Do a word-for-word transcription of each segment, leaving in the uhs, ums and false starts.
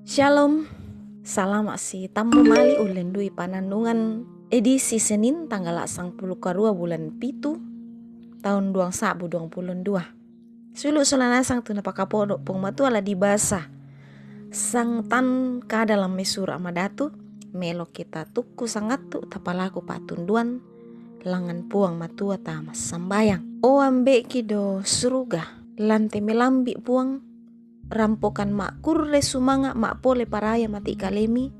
Shalom. Salama' si tammu mali' ullendui panannungan edisi Senin tanggala' sangpulo karua bulan pitu taun duang sa'bu duang pulo ndua. Sulu' sola nasang tu napakapodo' Puang Matua la dibasa sangtan kada lan mai Sura' Madatu, melo' kita tukku sangattu tapalaku pa'tunduan langngan Puang Matua tamassambayang. O Ambe'ki do suruga, lante melambi' Puang, rampokan ma'kurre sumanga' ma'pole paraya mati' kalemi,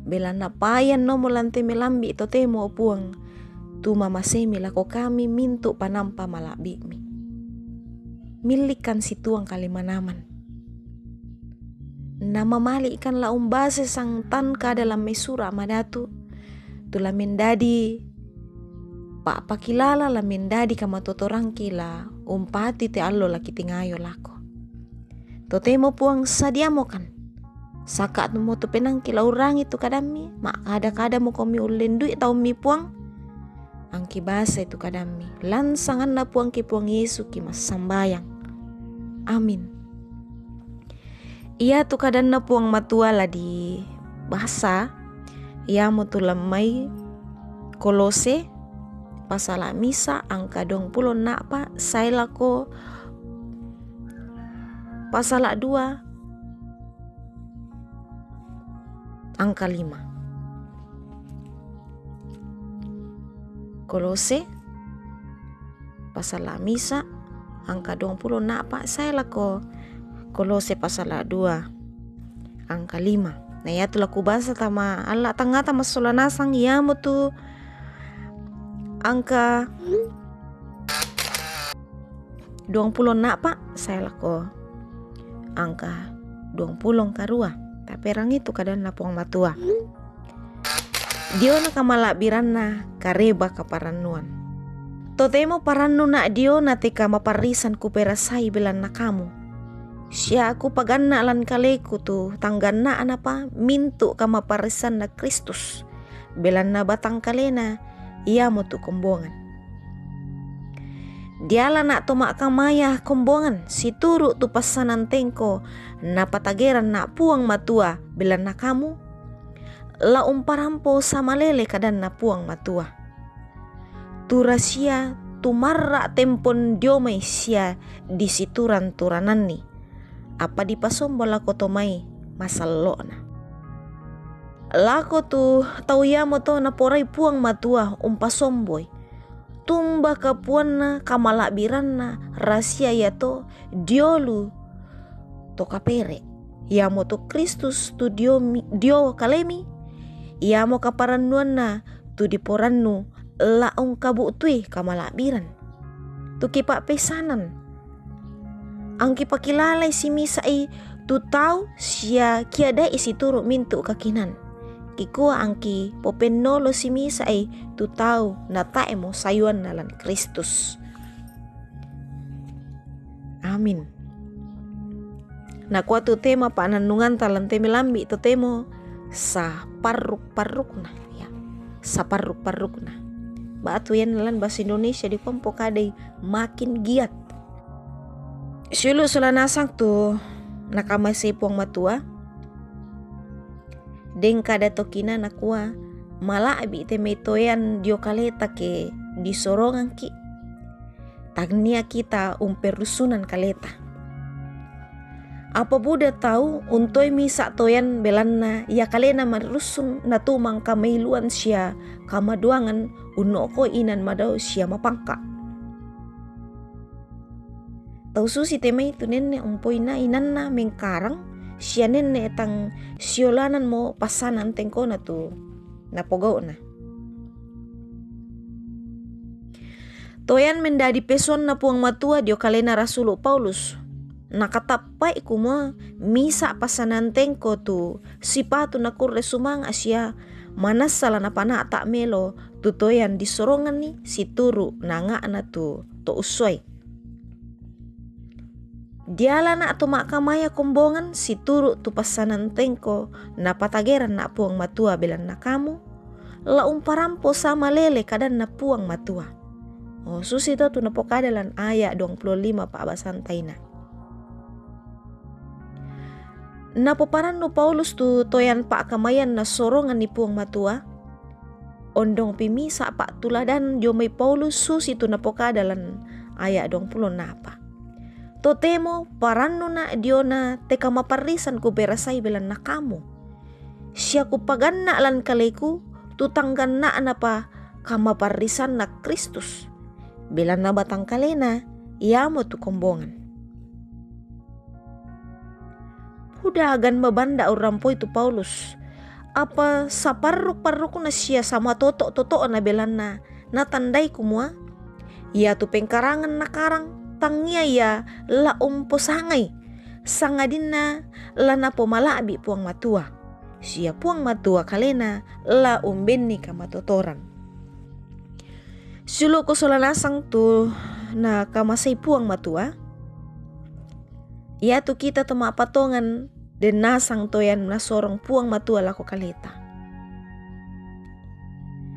belanna payan nomo lante melambi' totemo, o Puang, tu mamasemi lako kami mintu' panampa mala'bi'mi. Millikkan situang kalimanaman. Namamali'kan la umbase sangtan kada lan mai Sura' Madatu, tu la mendadi pa'pakilala, la mendadi kamatotorangki la umpati te allo la kitingayo lako. Totemo Puang sadiamokan. Saka'mo tu penaangki la urrangi tu kadammi, ma'kada-kada mokomi ullendui taummi Puang. Angki basai tu kadammi. Lan sanganna Puangki Puang Yesu ki massambayang. Amin. Iatu kadanna Puang Matua la dibasa, iamotu lan mai Kolose, pasala' misa' angka duangpulo nna'pa' sae lako pasala' dua angka lima. Kolose pasala' misa' angka duangpulo nna'pa' sae lako Kolose pasala' dua angka lima. Na iatu la kubasa tama alla' tangngata massola nasang iamotu angka duangpulo nna'pa' sae lako angka duangpulo karua. Taperang itu kadanna Puang Matua. Diona kamala'biranna kareba kaparannuan. Totemo parannuna' diona te kamaparrisan kuperasai belanna kamu. Sia kupaganna' lan kaleku tu tangganna'napa mintu' kamaparrisanna Kristus, belanna batang kalena iamotu kombongan. Dialana' to ma'kamaya kombongan situru' tu passanan tengko napatageranna' Puang Matua belanna kamu, la umparampo samalele kadanna Puang Matua. Tu rasia tumarra' tempon dio mai sia disituran-turananni, apa dipasombo lako to mai masallo'na. Lako tu tau iamoto naporai Puang Matua umpasomboi, tumba kapuanna kamala'biranna rasia iato diolu to kapere', iamotu Kristus tu dio, dio kalemi, iamo kaparannuanna tu diporannu la ungkabu'tui kamala'biran. Tu kipa'peissanan, angki pakilalai simisa'i tu tau sia kiada'i situru' mintu' kakinan. Kikua angki popennolo simisa'i tu tau natae'mo sayuanna lan Kristus. Amin. Nakua tu tema pa'nannunganta lan te melambi' totemo saparruk-parrukna, ya. Saparruk-parrukna. Ba'tu ianna lan bahasa Indonesia dikua umpokadai makin giat. Siulu' sola nasang tu nakamasei Puang Matua, deng kada tokina nakua, mala'bi' te mai toean dio kaleta ke disorongangki', tannia kita umperrusunan kaleta. Apa buda tau untoi misa' toean belanna ia kalena marrusun natumang kamailuan sia kamaduangan unno'koi inan madao sia mapangka'. Tau susi te mai tu nenne' umpoina inanna mengkarang sia nenne' tang siolananmo passanan tengkona tu napogau'na. Toean mendadi pesoanna Puang Matua dio kalena rasulu' Paulus. Nakatappa'i kumua misa' passanan tengko tu sipatu nakurre sumanga' sia manassa la napana'ta' melo tu toean disoronganni situru' nanga'na tu to ussuai. Dialana' to ma'kamaya kombongan situru' tu passanan tengko napatageranna' Puang Matua belanna kamu, la umparampo samalele kadanna Puang Matua. Oh, susi to tu napokada lan aya' duangpulo lima pa'basanta ina. Napoparannu Paulus tu toyan pa'kamayan na sorongan ni Puang Matua. Ondong pi misa' pa'tuladan dio mai Paulus susi tu napokada lan aya' duangpulo napa. Totemo parannuna' diona te kamaparrisan kuperasai belanna kamu. Sia kupaganna' lan kaleku tu tangganna'napa kamaparrisanna Kristus. Belanna batangkalena iamotu kombongan. Buda agan mabanda' urrampoi tu Paulus, apa saparruk-parrukna sia samatoto'-toto'na belanna natandai kumua, iatu pengkarangan nakarang tangia ia la umposangai, sangadinna la napomala'bi' Puang Matua, sia Puang Matua kalena la umbenni kamatotoran. Siulu'ku sola nasang tu nakamasei Puang Matua, iatu kita to ma'patongan den nasang toyan nasorong Puang Matua lako kaleta.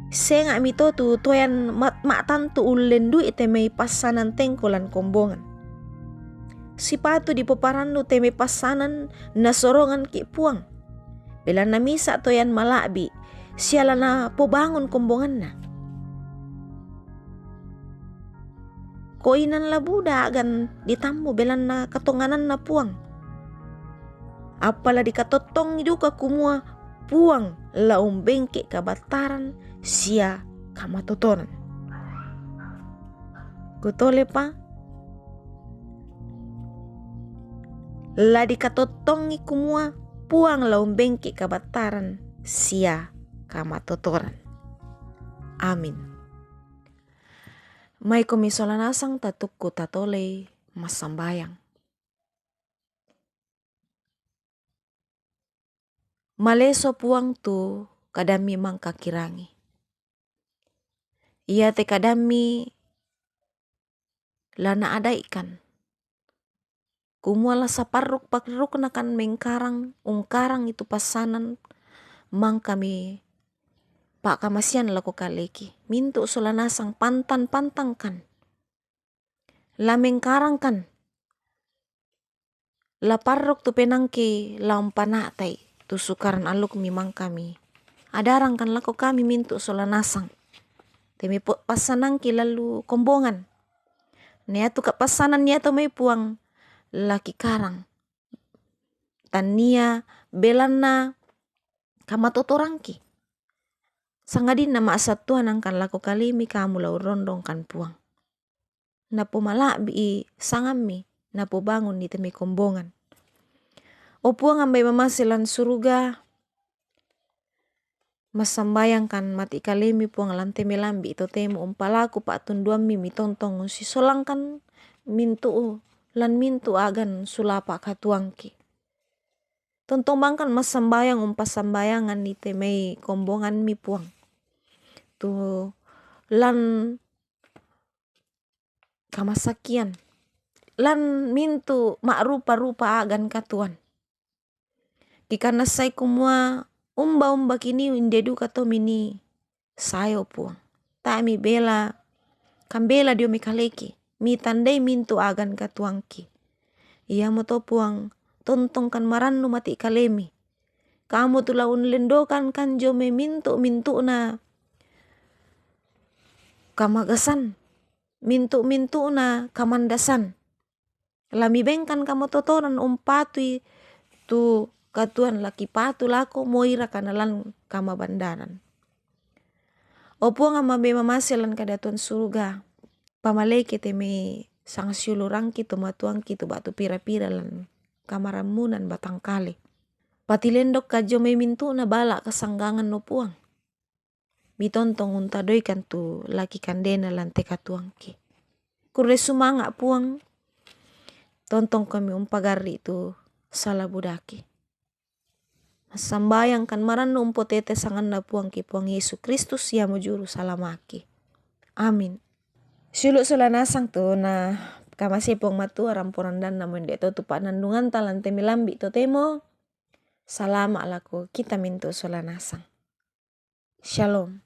Senga'mi to tu toyan ma-, ma'tantu ullendui te mai passanan tengko lan kombongan. Sipatu dipoparannu te mai passanan nasoronganki' Puang. Belanna misa' toyan mala'bi', sia la napobangun kombonganna. Koinan la buda agan ditammu belanna katongananna Puang. Apa la dikatottongi duka kumua Puang la umbengke' kabattaran sia kamatotoran. Kutolepa, la dikatottongi kumua Puang la umbengke' kabattaran sia kamatotoran. Amin. Maikomi sola nasang tatukku tatolei massambayang. Maleso Puang tu kadammi mangkakirangi. Iate kadammi la naadai'kan. Kumua la saparruk-parruknakan mengkarang, ungkarang itu passanan mangkami pa'kamasean lako kaleki. Mintu' sola nasang pantang-pantangkan. La mengkarangkan. La parruk tu penangki la umpana'tai tu sukaran allukmi mangkami. Adarangkan lako kami mintu' sola nasang. Te mai po-, passanangki lallu kombongan. Niatu kapassanan niato mai Puang la kikarang. Tannia belanna kamatotorangki. Sangadinna ma'sattuanangkan lako kalemi kamu la urrondongkan Puang. Napomala'bi'i sangammi, napobangunni te mai kombongan. O Puang Ambe' mamase lan suruga, massambayangkan mati' kalemi Puang lan te mai lambi' totemo umpalaku pa'tunduammi mitontong ussisolangkan mintu'u lan mintu' agan sulapa' katuangki. Tontong bangkan massambayang umpassambayanganni te mai kombonganmi Puang. Tu lan kamassakian. Lan mintu' ma'rupa-rupa agan katuan. Kikanassai kumua umba-umba kiniu inde duka to mini sae o Puang. Tae' mibela, kambela dio mai kaleki, mitandai mintu' agan katuangki. Iamoto Puang, tontongkan marannu mati' kalemi. Kamu tu la unlendokankan dio mai mintu'-mintu'na kamagasan, mintu'-mintu'na kamandasan. La mibengkan kamatotoran umpatui tu katuan la kipatu lako moi rakana lan kamabandaran. O Puang Ambe' mamase lan kadatuan suruga, pamaleke te mai sangsiulurangki, tomatuangki tu ba'tu pira-pira lan kamarammunan batangkale. Patilendokkan dio mai mintu'na bala' kasanggangan o Puang. Mitontong untadoikan tu la kikandena lan te katuangki. Kurre sumanga' Puang, tontongkomi umpagarri' tu sala budaki. Massambayangkan marannu umpotete sanganna Puangki Puang Yesu Kristus iamo juru salamaki. Amin. Siulu' sola nasang tu nakamasei Puang Matua, rampo randanna moende to tu pa'nannunganta lan te mai lambi' totemo. Salama' lako kita mintu' sola nasang. Shalom.